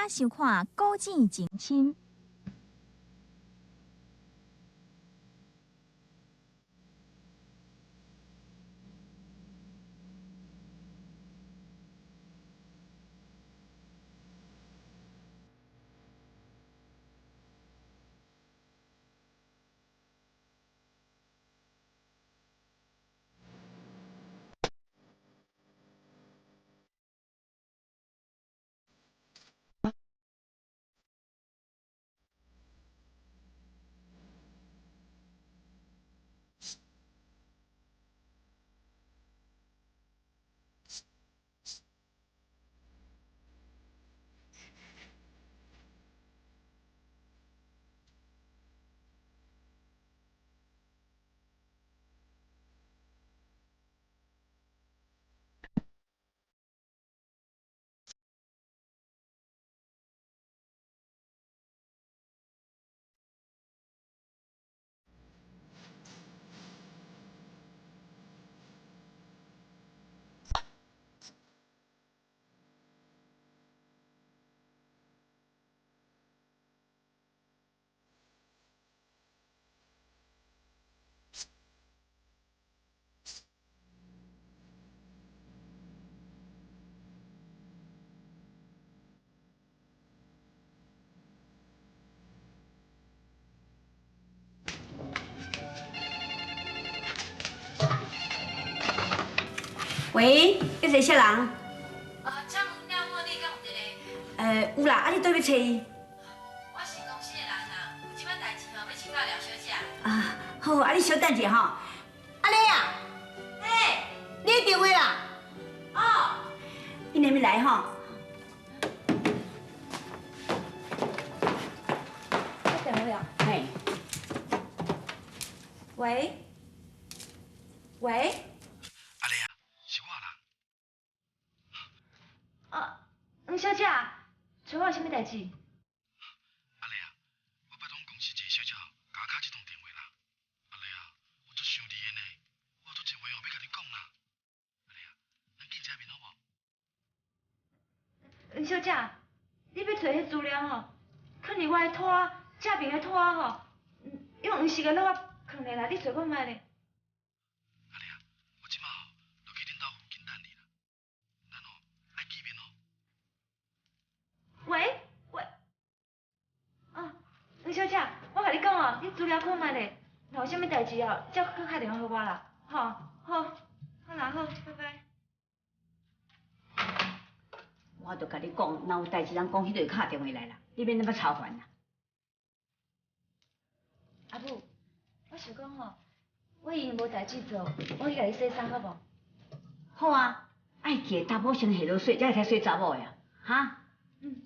收看《古井情深》。喂，你是啥人？啊，请问廖茉莉敢有伫咧？有啦，啊，你佗欲揣伊？我是公司的人啦，有一摆代志吼，欲请教廖小姐。啊，好，啊，你小等一下吼。阿丽啊，嘿，你的电话啦。哦，你还没来吼？我电话啊。嘿。喂，喂。阿丽啊，是我啦。啊，黄小姐，找我有啥物代志？阿丽啊，我拜托阮公司一个小姐，共我敲这通电话啦。阿丽啊，我足想你的呢，我有足济话哦欲共你讲啦。阿丽啊，咱见一下面好无？黄小姐，你欲揣彼资料吼，囥伫我的桌正面的桌吼，用黄色的落仔囥咧啦，你揣看觅咧。阿丽啊，我这马吼就去恁兜附近等你啦，咱哦爱见面哦。喂喂，啊，黄小姐，我共你讲哦，你资料看觅咧，若有啥物代志哦，才阁敲电话予我啦，吼，好，好啦好，拜拜。我就共你讲，若有代志，人公司就会敲电话来啦，你免那么操烦啦。阿母，我想讲吼，我已经无代志做，我去共你洗衫好无？好啊，爱记得查某先下落洗，才会使洗查某的啊，哈？嗯。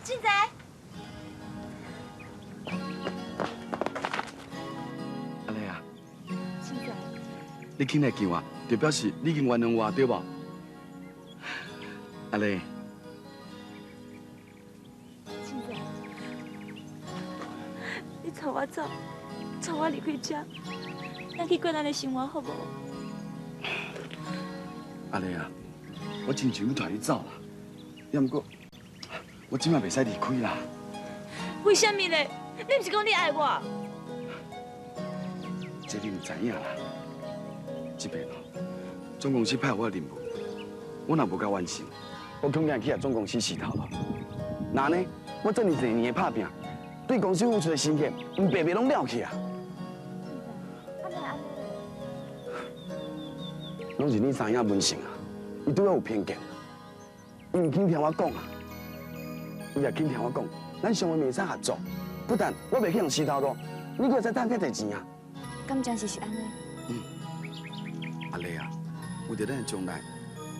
进仔。阿丽啊，进仔，你肯来见我，就表示你已经原谅我，对无？阿丽，进仔，你带我走，带我离开这，咱去过咱的生活好无？阿丽啊，我真想欲带你走啦，也毋过我这马袂使离开啦。为啥物咧？你毋是讲你爱我？这你毋知影啦。这边哦，总公司派我的任务，我若无共完成，我恐惊去予总公司洗头路。那呢，我这么济年的拍拼，对公司付出的心血，毋白白拢了去啊！拢是你三爷文成啊，伊对我有偏见，伊毋肯听我讲啊。伊若肯听我讲，咱双方袂使合作。不但我袂去予人洗头路，你阁会使趁遐济钱啊？敢真是是按呢？嗯。阿丽啊，为著咱的将来，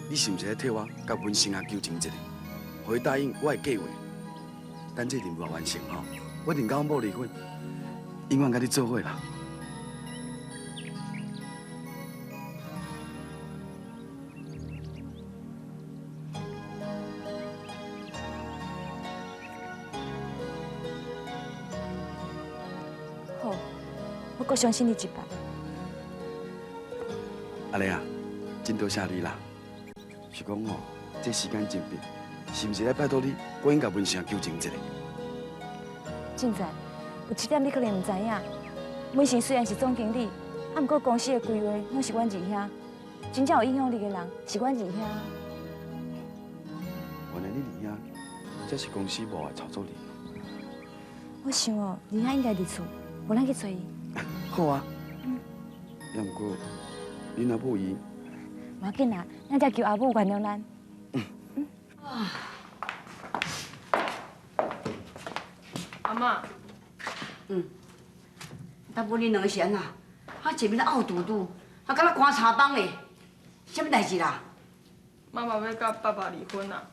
你是毋是爱替我佮文成啊求情一下？予伊答应我的计划，等这任务完成吼，我一定佮阮某离婚，永远佮你做伙啦。好，我阁相信你一摆。阿丽啊，真多谢你啦。是讲吼，这时间真迫，是毋是来拜托你，赶紧共文成求情一下？进在，有一点你可能毋知影。文成虽然是总经理，啊，毋过公司的规划拢是阮二兄，真正有影响力的人是阮二兄。原来你二兄才是公司幕的操作人。我想哦，二兄应该伫厝，无咱去揣伊。好啊。嗯。也毋过，恁阿母伊。无要紧啦，咱才求阿母原谅咱。嗯。啊。阿嬷。嗯。阿母，恁两个是按怎？啊，前面咧拗嘟嘟，啊，敢若棺柴枋咧，啥物代志啦？妈妈欲佮爸爸离婚啊！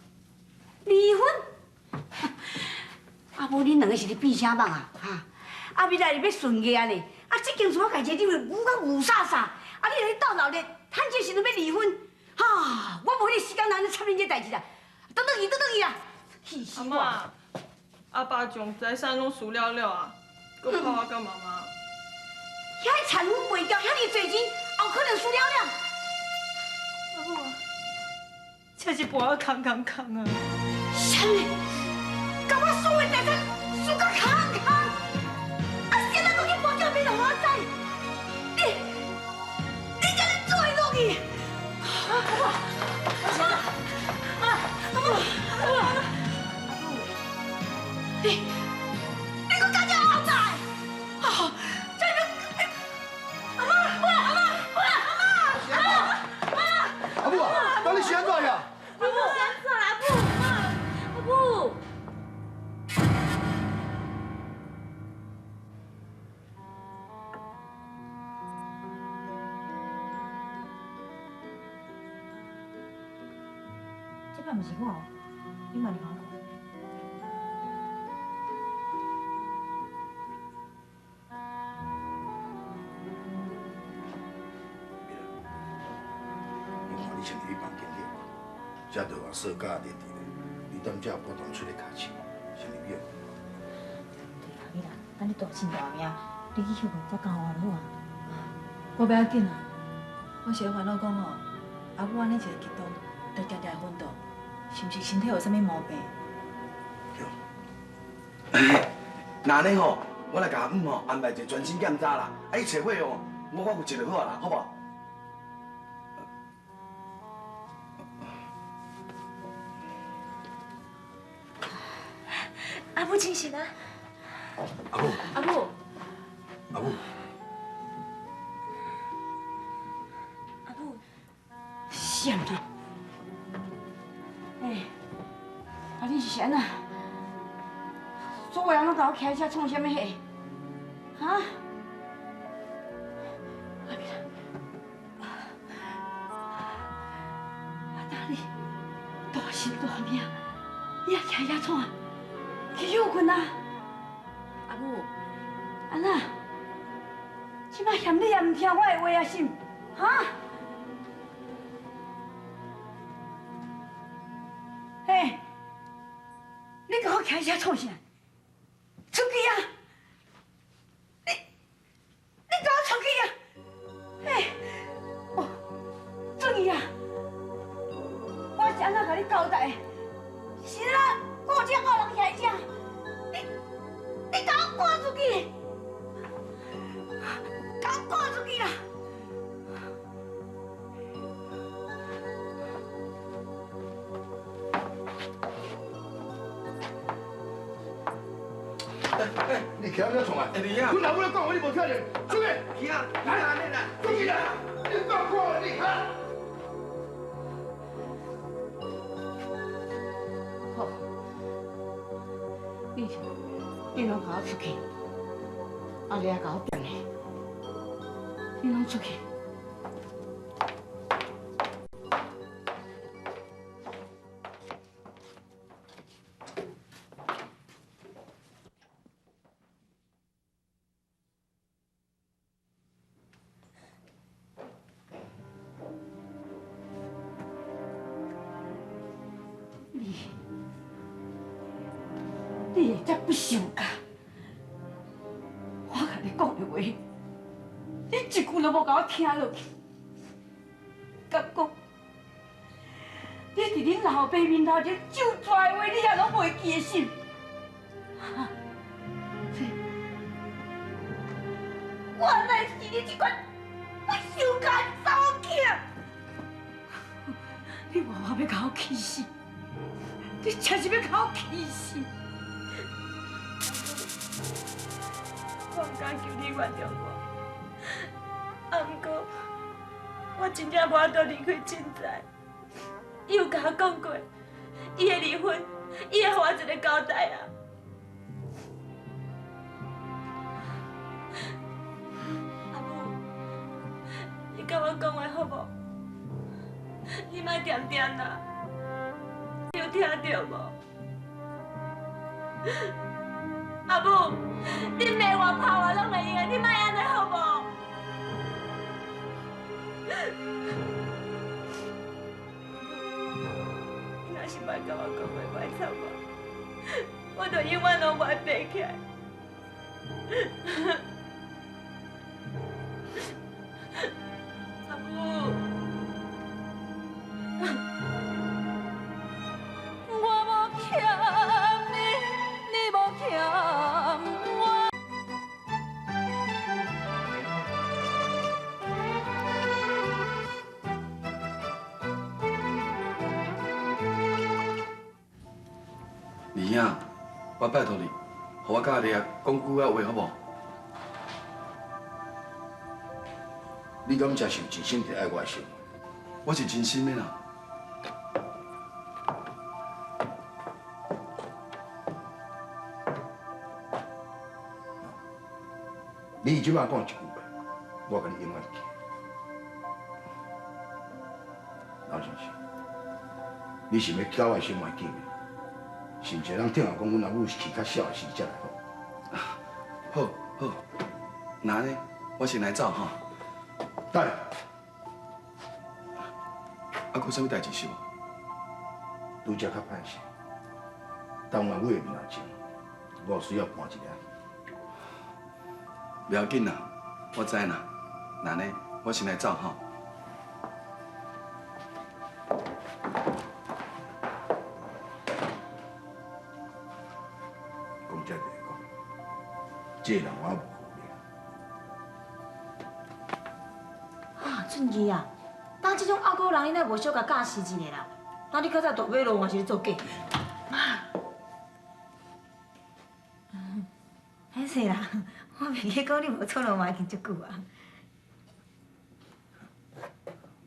离婚？阿母，恁两个是咧变啥梦啊？哈！啊，未来是欲顺意呢？啊，这间厝我家己一认为牛甲牛沙沙，啊，你咧斗闹热，趁这时阵欲离婚？哈！我无彼个时间通咧插恁这代志啦！转转去，转转去啦！气死我！阿嬷，阿爸将财产拢输了了啊，阁拍我佮妈妈。遐残粉卖掉，遐尔济钱，也有可能输了了。阿母，这是盘仔空空空啊！啥物？共我所有财产输甲空空，啊！现在阁去跋筊欲予我知，你这呢做会落去？阿母，阿母，阿母，阿母，你阁讲这乌白？啊！这个，阿妈，阿妈，阿妈，阿妈，阿母啊，到底是按怎呀？阿母，是按怎啦？阿母，阿母。这摆毋是我，你嘛另外看。我看你先入去房间歇，这就话说甲热伫咧，你踮遮不当出咧尻手，先入去。对啦，你啦，等你大身大命，你去歇困才交还好啊。我不要紧啊，我是咧烦恼讲吼，阿母按呢一个激动，就定定会昏倒，是毋是身体有啥物毛病？对。那呢吼，我来共阿姆吼安排一个全身检查啦，啊，伊找火哦，我负责就好啦，好无？阿母精神啊！阿母，阿母，阿母，阿母，啥物？哎，啊你是按怎？所有人拢共我徛遮创啥物戏？哈？阿美啦，阿达你大身大命，你还徛遮创啊？去歇睏啊！阿母，按怎？这摆嫌你也毋听我的话啊，是毋？哈？嘿，你共我徛遮创啥？出去啊！你共我出去啊！嘿，哦，出去啊！我是按怎共你交代？是啦，我有这恶人徛遮，你共我赶出去！共我赶出去啦！你徛遮创啊？哎，你啊！阮老母咧讲话你无听见？出去！去啊！来啦，出去啦！你讲看你哈？好，你拢共我出去！阿丽仔共我变的，你拢出去。你，你会遮不受教？我共你讲的话，你一句都无共我听落去。敢讲，你伫恁老爸面头前咒出的话，你也拢袂记得是？哈？原来是你这款不守教的查某囝！你活活欲共我气死！你真是欲共我气死！我毋敢求你原谅我，啊，毋过我真正无法度离开凊彩。伊有共我讲过，伊会离婚，伊会予我一个交代啊。阿母，你共我讲话好无？你莫恬恬啦，你有听著无？阿母，你骂我、拍我拢会用的，你莫按呢好无？你若是莫共我讲话，莫吵我，我就永远拢袂爬起来。阿母。我无欠你，你无欠我。二兄，我拜托你，予我佮阿丽仔讲句仔话好无？你敢真是有真心伫爱我的心？我是真心的啦。你这摆讲一句话，我共你永远记。老先生，你是欲交我的心愿见面，是毋是会当听我讲，阮阿母是去较痟的时才来好？好，好，那呢，我先来走吼。等下，啊，阁有啥物代志是无？拄才较歹势，当阿母的面前，我有需要搬一下。袂要紧啦，我知啦。那呢，我先来走吼。讲这个讲，这个人我无可能。啊，俊义啊，当这种拗口人，你若无小共教示一下啦？那你较早大马路嘛是咧做假？歹势啦，我袂记讲你无出路嘛已经足久啊。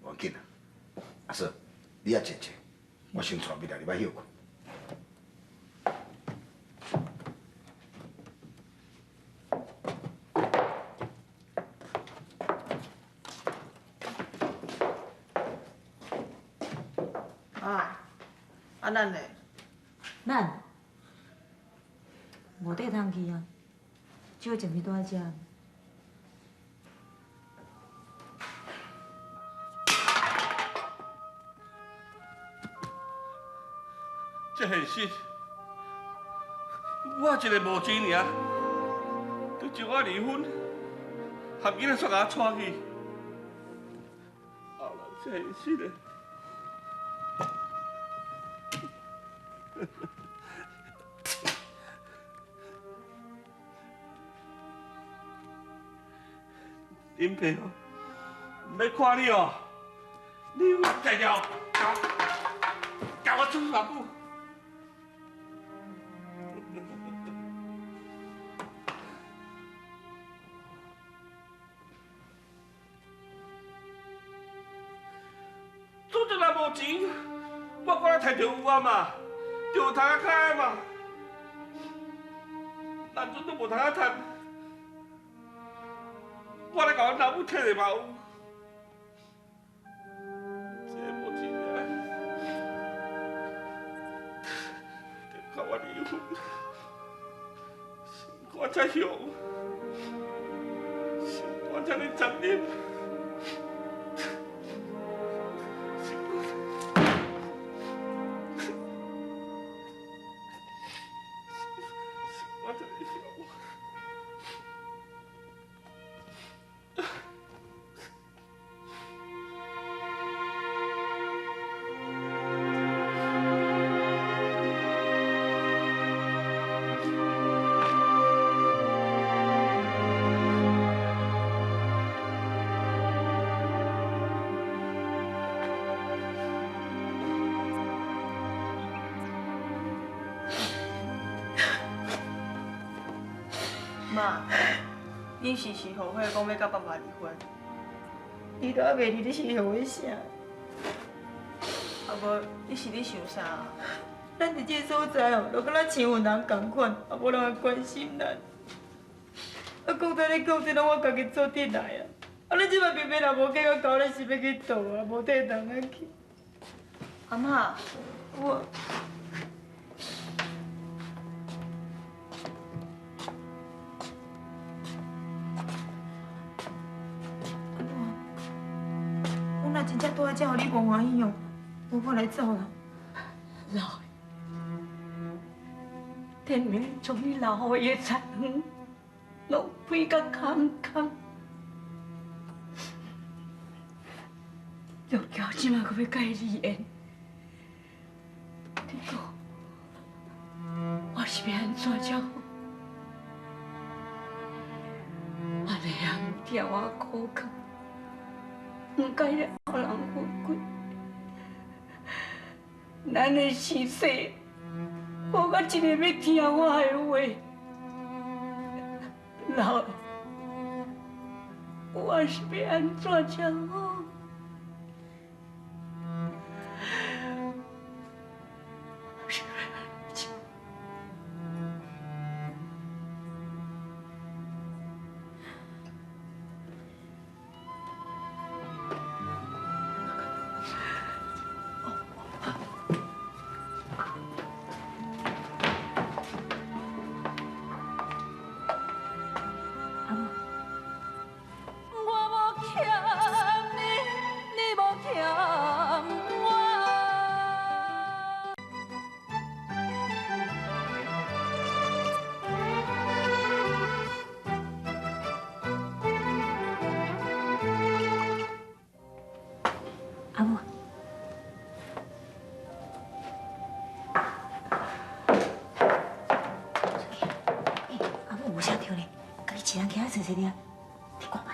无要紧啦，阿嫂，你也坐坐，我先带美来入来歇睏。啊，啊咱咧？咱无地通去啊，只好暂时蹛佇遮。这现实，我一个无钱尔，就将我离婚，含囡仔煞共我带去，后来这现实的。林爸哦，欲看你哦，你有定定共我出偌久？做阵若无钱，我过来摕著有啊嘛，就有通啊开嘛，咱阵都无通啊趁。我來共阮老母退的嘛有。這無錢啊！佮我離婚，心肝才雄，心肝才會殘忍。妈，你是是后悔讲欲佮爸爸离婚？你都犹袂离，你是后悔啥？啊无，你是咧想啥？咱伫这个所在哦，就敢若像有人仝款，也无人会关心咱。啊，讲这咧讲这，拢我家己做得来啊！啊，你这摆平平若无计较交，你是欲去佗啊？无替人啊去。阿嬷，我。真正住佇遮，予你無歡喜哦，無我來走啦。老的，天明將你留予伊的田園，攏變甲空空。玉娇這馬閣欲佮伊離緣，你講我是欲按怎才好？按呢也毋聽我苦勸。毋共彼个后人分开，咱的生死，无甲一个欲听我的话。老的，我是欲按怎才好？阿母，阿母有啥着呢？家己一人行坐坐尔，你看觅啊。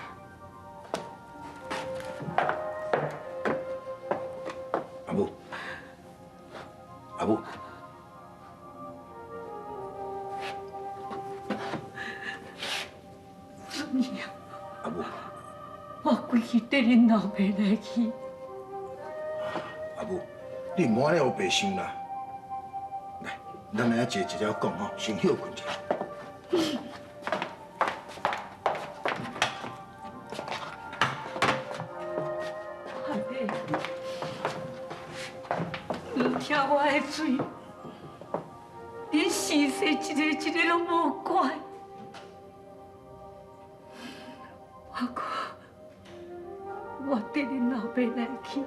阿母，阿母，孙儿啊，阿母，我规气缀恁老爸来去。阿母，你毋好按呢乌白想啦。来，咱来坐一下讲吼，先歇睏一下。阿伯，毋听我的嘴，恁生势一个一个拢无改。我讲，我缀恁老爸来去。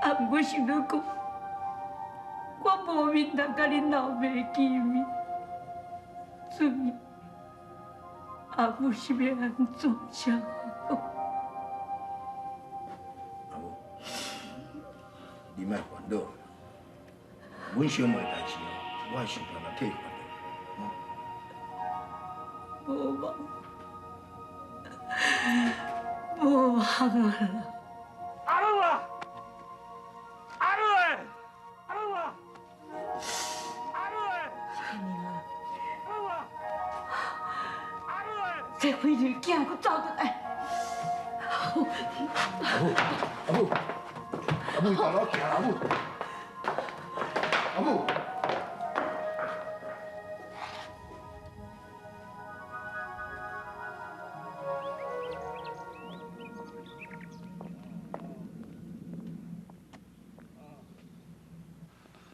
啊！毋过想到讲，我无面通佮恁老爸见面，所以阿母是欲按怎才好？阿母，你莫烦恼，阮小妹代志哦，我会想办法替你烦恼。无望，无望啊！阿母啊！阿母欸！阿母啊！阿母欸！天明啊！阿母啊！阿母欸！这妃女囝阁走转来。阿母，阿母，阿母，伊大路行，阿母，阿母。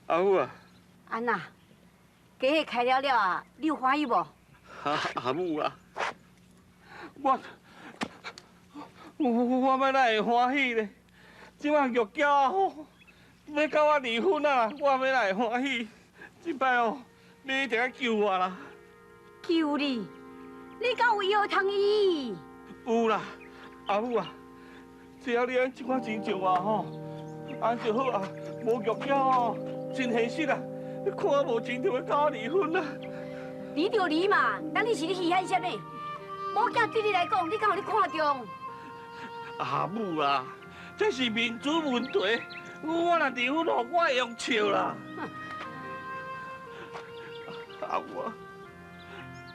阿母啊，安那，家伙开了了啊，你有歡喜無？阿母啊，我欲哪會歡喜咧？這擺玉嬌啊吼，欲佮我離婚啊，我欲哪會歡喜？這擺哦，你一定愛救我啦！救你？你敢有藥通醫？有啦，阿母啊，只要你按這款錢借我吼，按就好啊。無玉嬌哦，真現實啊！你看我無錢就欲佮我離婚啦。離就離嘛，當你是咧稀罕啥物？某囝對你來講，你敢予你看重？阿母啊，這是面子問題。我若離婚哦，我會用笑啦。阿母啊，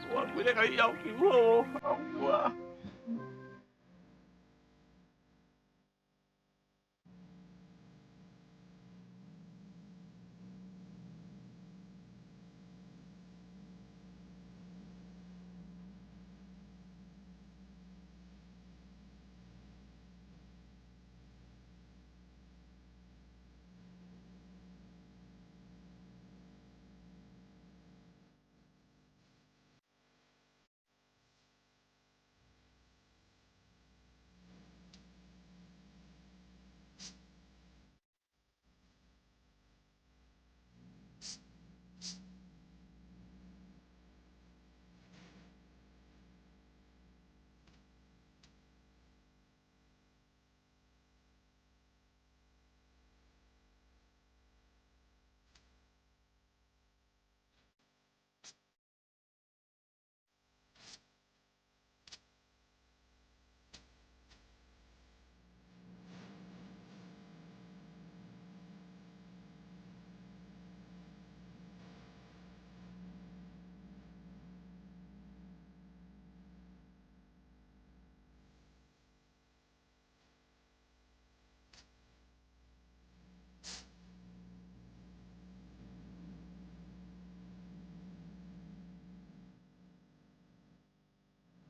我規日共你要求好，阿母啊。